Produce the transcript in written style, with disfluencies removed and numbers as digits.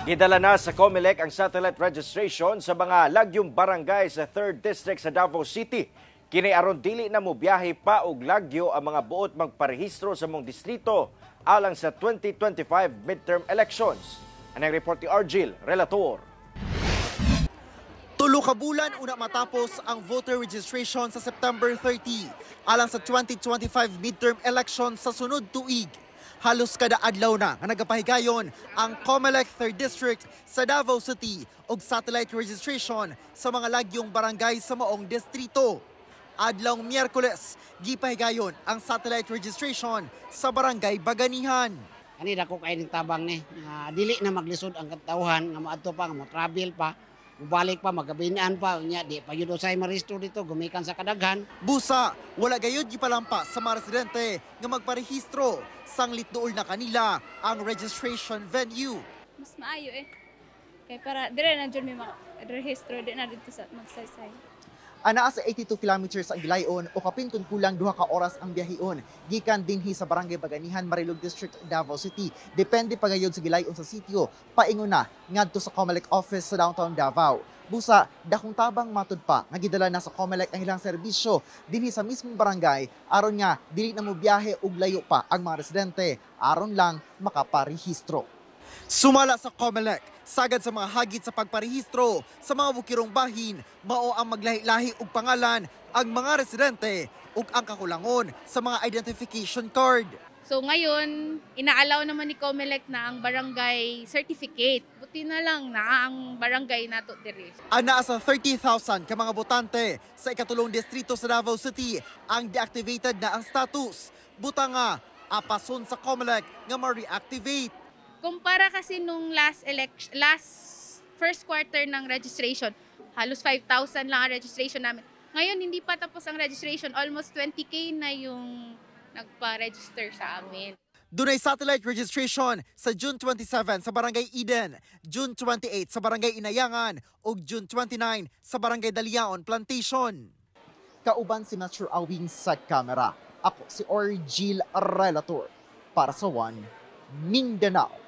Gidala na sa COMELEC ang satellite registration sa mga lagyong barangay sa 3rd District sa Davao City. Kini aron dili na mobiyahe pa og lagyo ang mga buot magparehistro sa maong distrito alang sa 2025 midterm elections. Anang report ni Argil Relator. 3 ka bulan una matapos ang voter registration sa September 30 alang sa 2025 midterm election sa sunod tuig. Halos kada adlaw na nga nagapahigayon ang COMELEC 3rd District sa Davao City og satellite registration sa mga lagyong barangay sa maong distrito. Adlawng Miyerkules, gipahigayon ang satellite registration sa Barangay Baganihan. Kani dako kay ning tabang ni nga dili na maglisod ang katawhan nga moadto pa, nga mo travel pa, mobalik pa, magabinan pa unya, di pa yun usay marehistro dito gumikan sa kadaghan. Busa, wala gayud gipalampas sa mga residente nga magparehistro sanglit duol na kanila ang registration venue. Mas maayo eh. Kay para dire na jud may rehistro, di na dito sa Magsaysay. Anaa sa 82 kilometers ang gilayon o kapin kun kulang 2 ka oras ang biyahion gikan dinhi sa Barangay Baganihan, Marilog District, Davao City. Depende pa gayud sa gilayon sa sitio paingon na ngadto sa COMELEC office sa downtown Davao. Busa, dakong tabang matud pa nga gidala na sa COMELEC ang ilang serbisyo dinhi sa mismong barangay aron nga dili na mo biyahe og layo pa ang mga residente aron lang makaparehistro. Sumala sa COMELEC, sagad sa mga hagit sa pagparehistro sa mga bukirong bahin, mao ang maglahi-lahi og pangalan ang mga residente ug ang kakulangon sa mga identification card. So ngayon, ina-allow naman ni COMELEC na ang barangay certificate. Buti na lang na ang barangay nato diri. Anaa sa 30,000 ka mga botante sa ikatulong distrito sa Davao City ang deactivated na ang status. Buta nga, apason sa COMELEC nga ma-reactivate. Kumpara kasi nung last election, last first quarter ng registration, halos 5,000 lang ang registration namin. Ngayon, hindi pa tapos ang registration, almost 20K na yung nagpa-register sa amin. Dunay satellite registration sa June 27 sa Barangay Eden, June 28 sa Barangay Inayangan ug June 29 sa Barangay Daliaon Plantation. Kauban si Metro Awing sa kamera. Ako si Orgil Relator para sa One Mindanao.